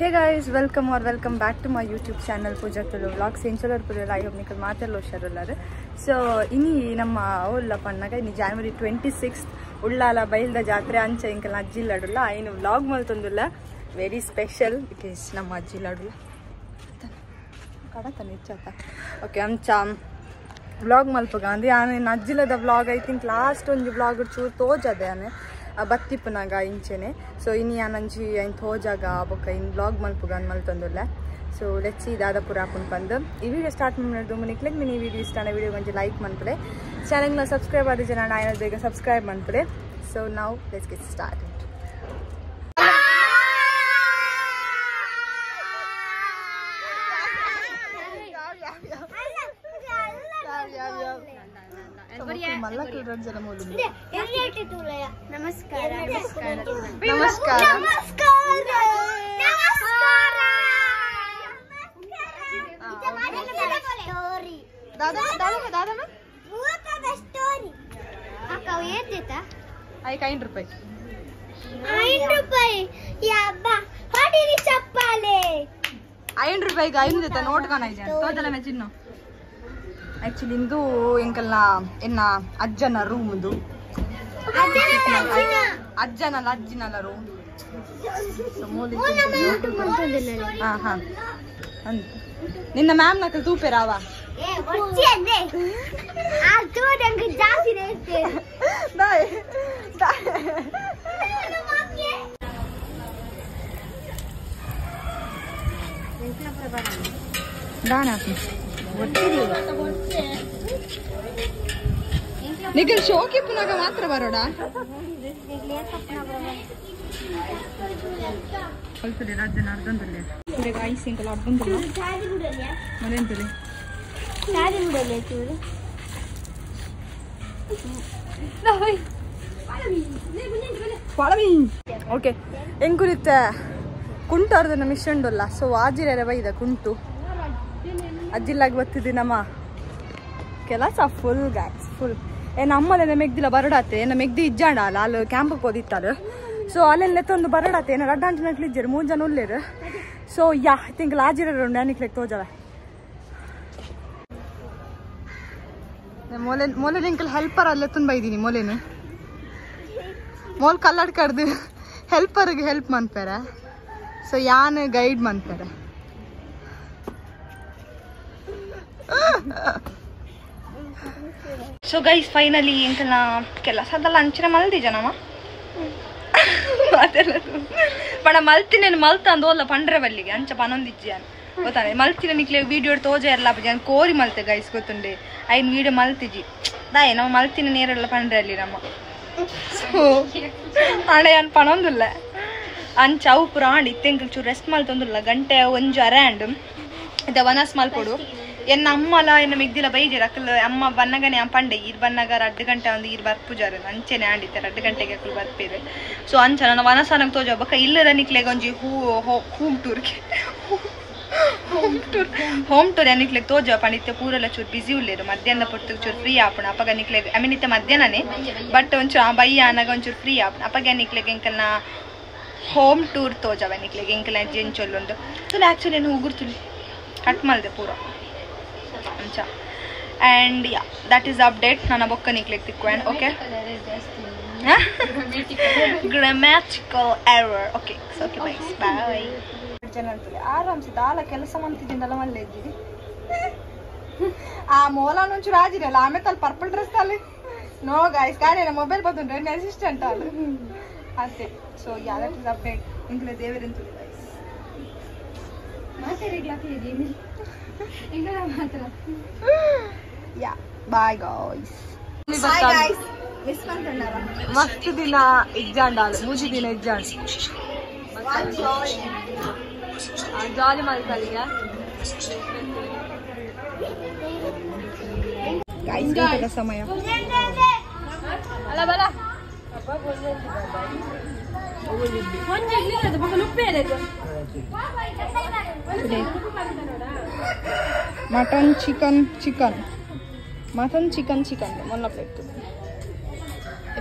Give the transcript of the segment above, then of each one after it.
Hey guys, welcome or welcome back to my YouTube channel Pooja Tulu Vlogs. ಎಂಚಲರ್ ಪುರಲ I hope ನಿಕಲ್ ಮಾತೆಲ್ಲ ಹುಷಾರುಲ್ಲಾರು. ಸೊ ಇನಿ ನಮ್ಮ ಉಲ್ಲ ಪಣ್ಣಗ ಇನಿ ಜಾನ್ವರಿ 26 ಉಳ್ಳಾಲ ಬೈಲ್ದ ಜಾತ್ರೆ ಅಂಚ ಇಂಕಲ್ ಅಜ್ಜಿ ಲಡುಲ್ಲ ಐನು ವ್ಲಾಗ್ ಮಲ್ತೊಂದುಲ್ಲ. ವೆರಿ ಸ್ಪೆಷಲ್ because ನಮ್ಮ ಅಜ್ಜಿ ಲಡುಲ್ಲ ಕಡತನ ಹೆಚ್ಚಾತ. ಓಕೆ, ಅಂಚ ವ್ಲಾಗ್ ಮಲ್ಪಗ ಅಂದ್ ಯಾನ್ ಅಜ್ಜಿಲದ ವ್ಲಾಗ್ I think last ಒಂಜಿ ವ್ಲಾಗ್ ಚೂರು ತೋಜದೆ ಯಾನೆ ಬತ್ತಿಪ್ಪನಾಗ ಇಂಚೆನೆ. ಸೊ ಇನಿ ಯಾನಂಜಿ ಐನ್ ತೋಜಾಗ ಬೊಕ್ಕ ಇನ್ ವ್ಲಾಗ್ ಮಲ್ಪುಗ ಅಂದ್ ಮಲ್ತೊಂದುಲ್ಲ. ಸೊ let's see ದಾದ ಪೂರ ಆಪುಂಡು ಪಂದ್. ಈ ವಿಡಿಯೋ ಸ್ಟಾರ್ಟ್ ಮಾಡೋದು ಮುನಿಕ್ಲೆಗ್ ಮಿನಿ ವಿಡಿಯೋ ಇಷ್ಟ ವಿಡಿಯೋ ಒಂಜಿ ಲೈಕ್ ಮನ್ಪುಲೆ, ಚಾನೆಲ್ನ ಸಬ್ಸ್ಕ್ರೈಬ್ ಆದ ಜನ ಆಯ್ನ ಬೇಗ ಸಬ್ಸ್ಕ್ರೈಬ್ ಮನ್ಪುಲೆ. ಸೊ ನಾವು let's get start. ನಮಸ್ಕಾರ ನಮಸ್ಕಾರ ಐಕ್ 5 ರೂಪಾಯಿ 5 ರೂಪಾಯಿ ಹೊಡಿರಿ ಚಪ್ಪಾಳೆ. 5 ರೂಪಾಯಿಗೆ 5 ಜೊತೆ ನೋಟ್ ಕಾಣ ಇದೆ ತೋಜಲ ಮೆಚಿನ್ನು. ಆಕ್ಚುಲಿ ಇಂದು ಎಂಕಲ್ನ ಎನ್ನ ಅಜ್ಜನ ರೂಮ್, ಅಜ್ಜನಲ್ಲ ಅಜ್ಜಿನಲ್ಲ ರೂಮ್. ಹಾ ಹಾ ಅಂತ ನಿನ್ನ ಮ್ಯಾಮ್ ನಕಲ್ ತೂಪೇರಾವ ದಾನ ನಿಖಲ್ ಶೋಕಿಪ್ಪುನಾಗ ಮಾತ್ರ ಬರೋಡ ಓಕೆ ಎಂಕುಲಿತ್ತ ಕುಂಟು ಅರ್ಧನ ಮಿಷನ್. ಸೊ ಆಜಿರ ಬೈದ ಕುಂಟು ಅಜ್ಜಿಲ್ಲಾಗಿ ಬತ್ತಿದ್ದಿ ನಮ್ಮ ಕೆಲಸ ಫುಲ್ ಗ್ಯಾಸ್ ಫುಲ್. ಏನ ಅಮ್ಮಲೆಲ್ಲ ಮೆಗ್ದಿಲ್ಲ ಬರಡಾತೆ, ಏನ ಮೆಗ್ದಿ ಇಜ್ಜಾಂಡ ಅಲ್ಲ ಅಲ್ಲಿ ಕ್ಯಾಂಪಕ್ಕೆ ಓದಿತ್ತಾಳು. ಸೊ ಅಲ್ಲೆಲ್ಲ ಒಂದು ಬರಡಾತೆ ಏನ ರಡ್ಡ ಅಂಚಿನಕ್ಲು ಇಜ್ಜರು 3 ಜನ ಉಲ್ಲೇರು. ಸೊ ಯಾ ತಿಂಗಳು ಆಜಿರ ನ್ಯಾನಿಕ್ಲೆಕ್ ತೋಜವ ಮೊಲೆ ಮೊಲೆ ನಿಂಕಲ್ ಹೆಲ್ಪರ್ ಅಲ್ಲೇ ತುಂಬ ಇದ್ದೀನಿ. ಮೊಲೆನು ಮೋಲ್ ಕಲ್ಲಡ್ ಕಡ್ದು ಹೆಲ್ಪರ್ಗೆ ಹೆಲ್ಪ್ ಮನ್ಪೇರ. ಸೊ ಯಾನ್ ಗೈಡ್ ಮನ್ಪೇರ. ಸೊ ಗೈಸ್ ಫೈನಲಿ ಎಂಕಲ್ನ ಕೆಲಸದಲ್ಲ ಅಂಚಿನ ಮಲ್ದಿಜ ನಮ್ಮ ಅದೆಲ್ಲ ಪಣ ಮಲ್ತಿನ ಮಲ್ತ ಅಂದೋಲ್ಲ ಪಂಡ್ರೆ ಬಲ್ಲಿಗೆ ಅಂಚ ಪನೊಂದಿಜ್ಜಿ ಅನ್ ಗೊತ್ತಾನೆ. ಮಲ್ತಿನ ನಿಕ್ಲೆ ವೀಡಿಯೋ ತೋಜ ಇರಲ್ಲ ಅನ್ ಕೋರಿ ಮಲ್ತೆ ಗೈಸ್ ಗೊತ್ತುಂಡೆ ಐನ್ ವೀಡಿಯೋ ಮಲ್ತಿಜಿ ದಾಯೆ ನಮ್ಮ ಮಲ್ತಿನ ನೇರೆಲ್ಲ ಪಂಡ್ರೆ ಅಲ್ಲಿ ನಮ್ಮ. ಸೊ ಆಂಡೆ ಅನ್ ಪನೊಂದುಲ್ಲ ಅಂಚ ಅವು ಪುರ ಆಂಡ್ ಇತ್ತೆಂಕಲ್ ಚೂರು ರೆಸ್ಟ್ ಮಲ್ತೊಂದುಲ್ಲ. ಗಂಟೆ ಒಂಜು ಅರೆ ಆಂಡ್ ಇದ ವನಸ್ ಮಲ್ಪೊಡು. ಎನ್ನ ಅಮ್ಮಲ ಎನ್ನ ಮಿಗ್ದಿಲ ಬೈಜೆರ್ ಅಕಲ್ ಅಮ್ಮ ಬನ್ನಗನೆ ಪಂಡೆ ಈರ್ ಬನ್ನಗ 2 ಗಂಟೆ ಒಂದು ಈರ್ ಬರ್ಪುಜಾರ ಅಂಚೆನೆ ಆಂಡಿತ್ತೆ 2 ಗಂಟೆಗೆ ಅಕಲ್ ಬರ್ಪೇರು. ಸೊ ಅಂಚ ನನ್ನ ವನಸಾನಂಗೆ ತೋಜ ಬೊಕ್ಕ ಇಲ್ಲದ ನಿಕ್ಲೆಗ್ ಒಂಜಿ ಹೋಮ್ ಟೂರ್ಗೆ ಹೋಮ್ ಟೂರ್ ನಿಕ್ಲೆಗ್ ತೋಜ ಪಂಡಿತ್ತೆ ಪೂರೆಲ್ಲ ಚೂರು ಬಿಸಿ ಉಲ್ಲೇರು. ಮಧ್ಯಾಹ್ನ ಪೊರ್ತುಗ್ ಚೂರು ಫ್ರೀ ಆಪುಣ ಅಪಗ ನಿಕ್ಲೆಗ್ I mean ಇತ್ತೆ ಮಧ್ಯಾಹ್ನನೇ ಬಟ್ ಒಂಚೂರು ಆ ಬಯ್ಯ ಆನಗ ಒಂಚೂರು ಫ್ರೀ ಆಪುಣ ಅಪಗ ನಿಕ್ಲೆಗ್ ಎಂಕಲ್ನ ಹೋಮ್ ಟೂರ್ ತೋಜವ ನಿಕ್ಲೆಗ್ ಎಂಕಲ್ನ ಜೆಂಚೊಲ್ಲುಂಡು. ಸೊ ಆ್ಯಕ್ಚುಲಿ ಏನು ಉಗುರ್ತುಲಿ ಕಟ್ ಮಲ್ದೆ ಪೂರ ಅಂಚ. And yeah that is update. ನನ್ನ ಬೊಕ್ಕ ನಿಕ್ಲೆಗ್ ತಿಕ್ಕು. And okay grammatical error. Okay so okay bye bye. ಜನ ಅಂತಲೇ ಆರಾಮ್ಸಿ ದಾಲ ಕೆಲಸ ಮಂತಿದ್ದಿಂದಲ್ಲ ಮಲ್ಲೆ ಇದ್ದೀರಿ. ಆ ಮೋಲಾನ ಒಂಚೂರು ಆಜಿರಲ್ಲ ಆಮೇಲೆ ಅಲ್ಲಿ ಪರ್ಪಲ್ ಡ್ರೆಸ್ ಅಲ್ಲಿ ನೋ ಗಾಯ್ಸ್ ಗಾಡಿ ಮೊಬೈಲ್ ಬಂದುಂಡ್ರೆ ಅಸಿಸ್ಟೆಂಟ್ ಅಲ್ಲ ಅಂತೆ. So yeah that is update. ಇಂಕ್ಲೆ ದೇವರಂತುಲಿ guys yeah bye guys. Bye guys. Miss ಮಾಡ್ಕೊಂಡಾರ ಮಸ್ತ್ ದಿನ ಇಜ್ಜಾಂಡ ಮೂಜಿ ದಿನ ಇಜ್ಜಾಂಡ ಜಾಲಿ ಮಲ್ಕಲಿಗ ಗೈಸ್ ಊಟದ ಸಮಯ ಅಲ್ಲ ಬಲ mutton chicken chicken mutton chicken chicken ಮೊನ್ನ plate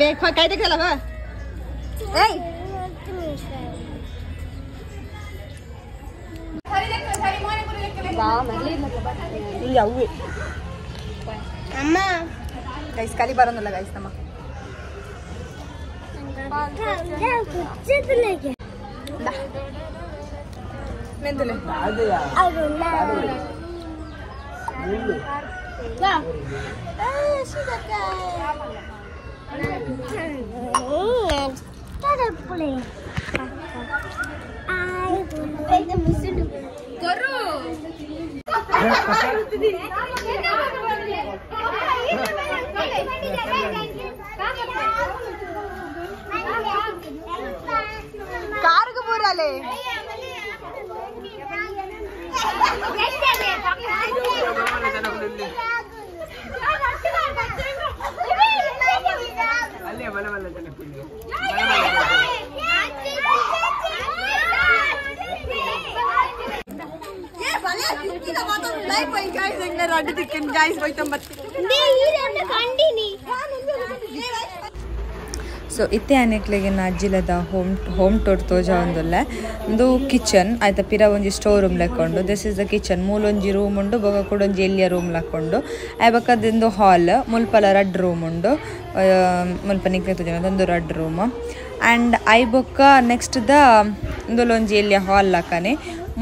ಬೇಕು ಕಾಯ್ದಕ್ಕಲ್ಲ ಬಾ. ಏಯ್ ಅವೇ ಅಮ್ಮ ಗೈಸ್ ಕಲಿ ಬರೋನಲ್ಲ ಗೈಸ್ ನಮ್ಮ ಮೆಂದುಲೆ ಕಾರ್ಗ ಬೂರಲೆ ಸೊ ಇತ್ತೆ ಅನೆಕ್ಲೆಗೆ ಅಜ್ಜಿಲದ ಹೋಮ್ ಹೋಮ್ ಟೂರ್ ತೋಜ ಒಂದುಲ್ಲೆ ಒಂದು ಕಿಚನ್ ಆಯ್ತಾ ಪಿರ ಒಂಜಿ ಸ್ಟೋರ್ ರೂಮ್ ಲೆಕ್ಕೊಂಡು this is the kitchen ಮೂಲೊಂಜಿ room ಉಂಡು ಬೊಕ ಕುಡೊಂಜಿ ಎಲ್ಲಿಯ ರೂಮ್ ಲೆಕ್ಕೊಂಡು ಆಯ್ ಬೊಕದಿಂದು ಹಾಲ್ ಮುಲ್ಪಲ ರಡ್ ರೂಮ್ ಉಂಡು ಮುಲ್ಪ ನಿಕ್ಲೆ ತೋಜ ಒಂದು ರಡ್ ರೂಮ್ ಆ್ಯಂಡ್ I ಬೊಕ್ಕ ನೆಕ್ಸ್ಟ್ ದ ಇಂದುಲೊಂಜಿ ಎಲ್ಲಿಯ ಹಾಲ್ ಲಕ್ಕನೆ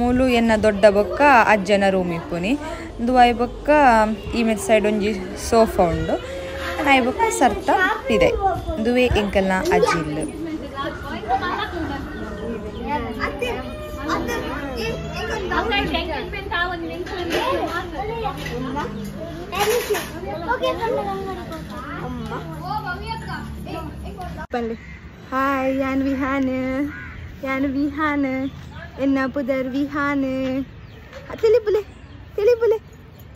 ಮೂಲು ಎನ್ನ ದೊಡ್ಡ ಬೊಕ್ಕ ಅಜ್ಜನ ರೂಮ್ ಇಪ್ಪುನಿ ಇಂದು I ಬೊಕ್ಕ ಈ ಮೆತ್ ಸೈಡ್ ಒಂಜಿ ಸೋಫಾ ಉಂಡು I ಬೊಕ್ಕ ಸರ್ತ ಪಿದೆ ದುವೆ ಎಂಕಲ್ನ ಅಜ್ಜಿಲ್ ಹಾಯ್ ಯಾನ್ ವಿಹಾನ್ ಯಾನ್ ವಿಹಾನ್ ಎನ್ನ ಪುದರ್ ವಿಹಾನ್ ತಿಳಿಪುಲೆ ತಿಳಿಪುಲೆ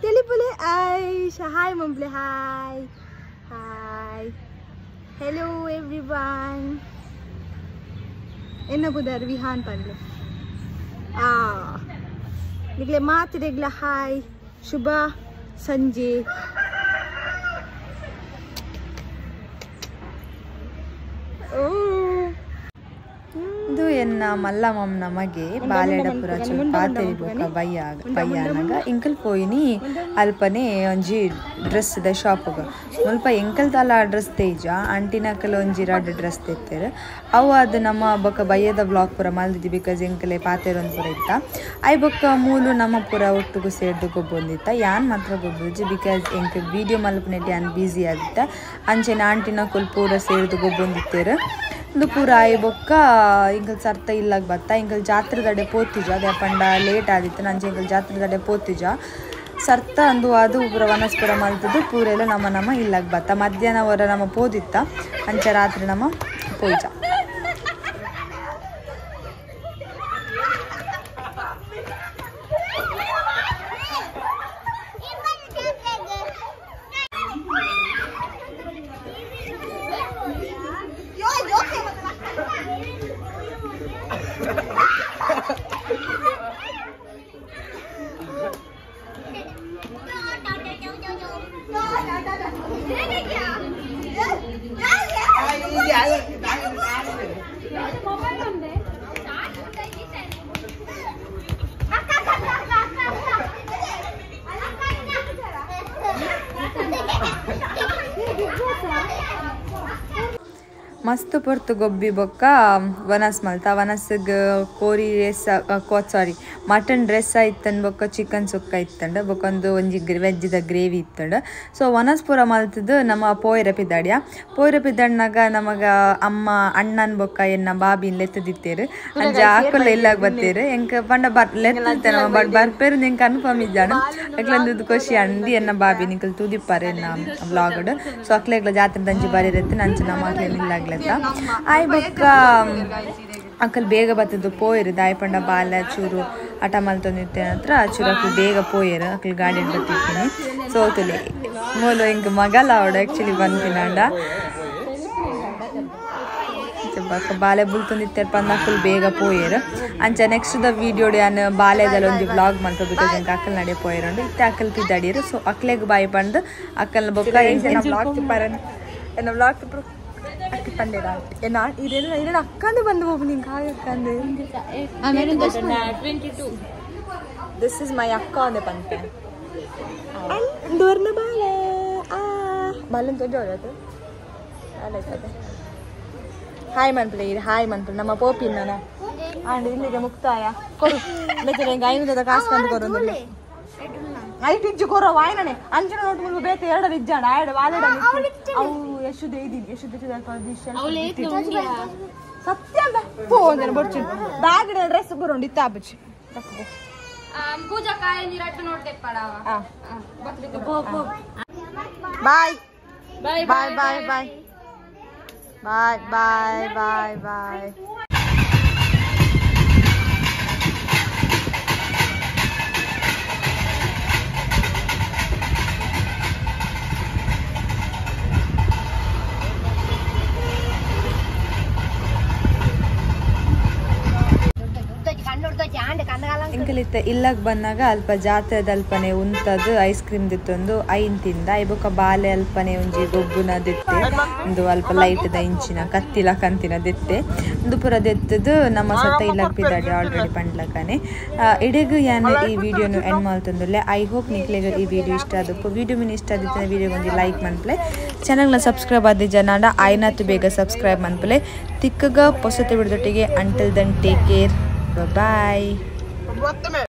ತಿಳಿಪುಲೆ ಐಶ್ ಹಾಯ್ ಮಂಬ್ಲೆ ಹಾಯ್ ಹಾಯ್ ಹೆಲೋ ಎವ್ರಿವನ್ ಎನ್ನ ಪುದರ್ ವಿಹಾನ್ ಪನ್ಲೆ ಆ ನಿಗ್ಲೆ ಮಾತಿರೆಗ್ಲ ಹಾಯ್ ಶುಭ ಸಂಜೆ ಇದು ಎನ್ನ ಮಲ್ಲಮ್ಮನ ಮಗೆ ಬಾಲೆಡಪುರ ಚೂರು ಪಾತೆರಿ ಬೊಕ್ಕ ಬಯ್ಯ ಬಯ್ಯಾನಗ ಇಂಕಲ್ ಪೋಯಿನಿ ಅಲ್ಪನೆ ಒಂಜಿ ಡ್ರೆಸ್ ದ ಶಾಪ್ಗ್ ಮುಲ್ಪ ಎಂಕಲ್ ದಾಲ ಡ್ರೆಸ್ ತೇಜ ಆಂಟಿನಕಲ್ ಒಂಜಿ ರಡ್ಡ್ ಡ್ರೆಸ್ ತೆತ್ತೇರು ಅವು ಅದು ನಮ್ಮ ಬೊಕ್ಕ ಬಯ್ಯದ ಬ್ಲಾಗ್ ಪೂರ ಮಲ್ದಿದ್ದಿ because ಎಂಕಲೆ ಪಾತೆರೊಂದು ಪೂರ ಇತ್ತ I ಬೊಕ್ಕ ಮೂಲು ನಮ್ಮ ಪೂರ ಒಟ್ಟುಗು ಸೇರ್ದು ಗೊಬ್ಬೊಂದಿತ್ತ ಯಾನ್ ಮಾತ್ರ ಗೊಬ್ಬುಜಿ because ಎಂಕ್ ವೀಡಿಯೋ ಮಲ್ಪನೆಟ್ ಯಾನ್ ಬ್ಯುಸಿ ಆದಿತ್ತ ಅಂಚೆನೆ ಆಂಟಿನಕುಲು ಪೂರ ಸೇರ್ದು ಗೊಬ್ಬೊಂದಿತ್ತೇರು ಇಂದು ಪೂರ ಆಯ್ ಬೊಕ್ಕ ಇಂಕಲ್ ಸರ್ತ ಇಲ್ಲಾಗ ಬತ್ತ ಇಂಕಲ್ ಜಾತ್ರೆ ದಡೆ ಪೋತಿಜ ಅದೇ ಪಂಡ ಲೇಟ್ ಆದಿತ್ತು ನಂಚೆ ಇಂಕಲ್ ಜಾತ್ರೆ ದಡೆ ಪೋತಿಜ ಸರ್ತ ಅಂದು ಅದು ಪೂರ ವನಸ್ಪುರ ಮಲ್ತದ್ದು ಪೂರೆಲ್ಲ ನಮ್ಮ ನಮ್ಮ ಇಲ್ಲಾಗ ಬತ್ತ ಮಧ್ಯಾಹ್ನ ವರ ನಮ್ಮ ಪೋದಿತ್ತ ಅಂಚೆ ರಾತ್ರಿ ನಮ್ಮ ಪೋಯ್ಜ ಮಸ್ತ್ ಪೊರ್ತು ಗೊಬ್ಬಿ ಬೊಕ್ಕ ವನಸ್ ಮಲ್ತ ವನಸ್ಗ್ ಕೋರಿ ರೆಸ್ ಸಾರಿ ಮಟನ್ ಡ್ರೆಸ್ ಇತ್ತಂಡ್ ಬೊಕ್ಕ ಚಿಕನ್ ಸುಕ್ಕ ಇತ್ತಂಡ್ ಬೊಕ್ಕೊಂದು ಒಂಜಿ ವೆಜ್ದ ಗ್ರೇವಿ ಇತ್ತಂಡ್ ಸೊ ವನಸ್ ಪೂರ ಮಲ್ತದ್ದು ನಮ್ಮ ಪೋಯಿರ ಪಿದಾಡ್ಯ ಪೋಯಿರ ಪಿದಾಡ್ನಾಗ ನಮಗ ಅಮ್ಮ ಅಣ್ಣನ್ ಬೊಕ್ಕ ಎನ್ನ ಬಾಬಿನ್ ಲೆತ್ತದಿತ್ತೇರು ಅಂಚ ಆಕುಲ ಇಲ್ಲಾಗ ಬತ್ತೇರು ಎಂಕ್ ಪಂಡ ಬರ್ ಲೆತ್ತಿತ್ತೆ ನಮ್ಮ ಬಟ್ ಬರ್ಪೇರು ನಿಂಗೆ ಕನ್ಫರ್ಮ್ ಇದ್ದಾಣ ಅಕ್ಲಂದು ಖುಷಿ ಅಂದಿ ಎನ್ನ ಬಾಬಿ ನಿಂಕಲ್ ತೂದಿಪ್ಪಾರೆ ಎನ್ನ ವ್ಲಾಗ್ಡ್ ಸೊ ಅಕ್ಲೆಗ್ಲ ಜಾತ್ರೆ ದಂಚಿ ಬರೀರತ್ತೆ ನಂಚ ನಮ್ಮ ಅಕ್ಲೇನ್ ಇಲ್ಲಾಗ್ಲತ್ತ ಆಯ್ ಬೊಕ್ಕ ಅಂಕಲ್ ಬೇಗ ಬತ್ತದ್ದು ಪೋಯಿರು ದಾಯಿ ಪಂಡ ಬಾಲ ಚೂರು ಆಟ ಮಲ್ತೊಂದಿತ್ತೆ ಹತ್ರ ಚೂರು ಅಕ್ಲು ಬೇಗ ಪೋಯಿರು ಅಕ್ಲು ಗಾಡಿ ಬತ್ತಿದ್ದೀನಿ ಸೋತುಲೆ ಮೂಲು ಹಿಂಗೆ ಮಗಲ ಅವಡು ಆ್ಯಕ್ಚುಲಿ ಬಂದಿನಾಂಡ ಬೊಕ್ಕ ಬಾಲೆ ಬುಲ್ತೊಂದಿತ್ತೆರ್ ಪಂದ್ ಅಕುಲು ಬೇಗ ಪೋಯೆರ್ ಅಂಚ ನೆಕ್ಸ್ಟ್ ದ ವೀಡಿಯೋ ಯಾನ್ ಬಾಲೆದಲ್ಲ ಒಂಜಿ ವ್ಲಾಗ್ ಮಲ್ಪ because ಎಂಕ್ ಅಕ್ಕಲ್ ನಡೆ ಪೋಯೆರುಂಡು ಇತ್ತೆ ಅಕ್ಕಲ್ ಪಿದಾಡಿಯೆರ್ ಸೊ ಅಕ್ಲೆಗ್ ಬಾಯಿ ಪಂದ್ ಅಕ್ಕಲ್ ಬೊಕ್ಕ ವ್ಲಾಗ್ ತಿಪ್ಪಾರನ್ ಎನ್ನ ವ್ಲಾಗ್ ತಿಪ್ಪರು ಅಕ್ಕಿ ಪಂಡೇರ ಎನ್ನ ಇರೇನು ಇರೇನು ಅಕ್ಕಂದು ಬಂದು ಹೋಗು ನಿಂಗೆ ಹಾಗೆ ಅಕ್ಕಂದು. This is my ಅಕ್ಕ ಅಂದೆ ಪನ್ಪೆ ಡೋರ್ನ ಬಾಲೆ ಆ ಬಾಲನ್ ತೊಂಜ ಅದು ಅಲ್ಲ. ಹಾಯ್ ಮನ್ಪುಲೆ ಇದು ಹಾಯ್ ಮನ್ಪುಲೆ ನಮ್ಮ ಪೋಪಿ ನಾನು ಆಂಡ್ ಇಲ್ಲಿಗೆ ಮುಕ್ತಾಯ ಕೊರು ಮೆಚ್ಚಲೆ ಐನೂರದ ಕಾಸು ಬಂದು ಕೊರು ಐಟ್ ಇಜ್ಜು ಕೊರೋ ವಾಯ್ನನೆ ಅಂಚಿನ ನೋಟ್ ಮುಲ್ಪ ಬೇತೆ ಎರಡರ ಇಜ್ಜಾಂಡ ಆಯಡ ವಾಲೆಡ ಅವು ಎಷ್ಟು ದೇದಿ ಎಷ್ಟು ಸತ್ಯ ಅಂದ ಪೋ ಒಂದನ ಬೊರ್ಚು ಬ್ಯಾಗ್ ಡ್ರೆಸ್ ಬರೋಂಡು ಇತ್ತ ಆಪುಜಿ ಪೂಜಾ ಕಾಯಿ ನೀರಟ್ಟು ನೋಡ್ತೆ ಪಡಾವ. Bye bye bye bye bye bye bye bye. ಎಂಕಲಿತ್ತ ಇಲ್ಲಗ್ ಬಂದಾಗ ಅಲ್ಪ ಜಾತ್ರೆದ ಅಲ್ಪನೆ ಉಂತದು ಐಸ್ ಕ್ರೀಮ್ ದಿತ್ತೊಂದು ಐನ್ ತಿಂದ ಐಬೊಕ ಬಾಲೆ ಅಲ್ಪನೆ ಒಂಜಿ ಗೊಬ್ಬುನ ದಿತ್ತೆ ಒಂದು ಅಲ್ಪ ಲೈಟ್ ದ ಇಂಚಿನ ಕತ್ತಿಲ ಕಂತಿನ ದಿತ್ತೆ ಒಂದು ಪೂರ ದೆತ್ತದು ನಮ್ಮ ಸತ್ತ ಇಲ್ಲಗ್ ಪಿದಾಡಿ ಆಲ್ರೆಡಿ ಪಂಡ್ಲಕನೆ ಇಡೆಗ್ ಯಾನ್ ಈ ವಿಡಿಯೋನು ಎಂಡ್ ಮಲ್ತೊಂದುಲ್ಲೆ. I hope ನಿಕ್ಲೆಗ್ ಈ ವಿಡಿಯೋ ಇಷ್ಟ ಆದಪ್ಪ. ವಿಡಿಯೋ ಮಿನ್ ಇಷ್ಟ ಆದಿತ್ತಿನ ವಿಡಿಯೋ ಒಂಜಿ ಲೈಕ್ ಮನ್ಪುಲೆ, ಚಾನಲ್ನ ಸಬ್ಸ್ಕ್ರೈಬ್ ಆದ ಜನಾಂಡ ಆಯ್ನಾತು ಬೇಗ subscribe ಮನ್ಪುಲೆ. ತಿಕ್ಕಗ ಪೊಸತೆ ಬಿಡದೊಟ್ಟಿಗೆ. Until then take care, bye.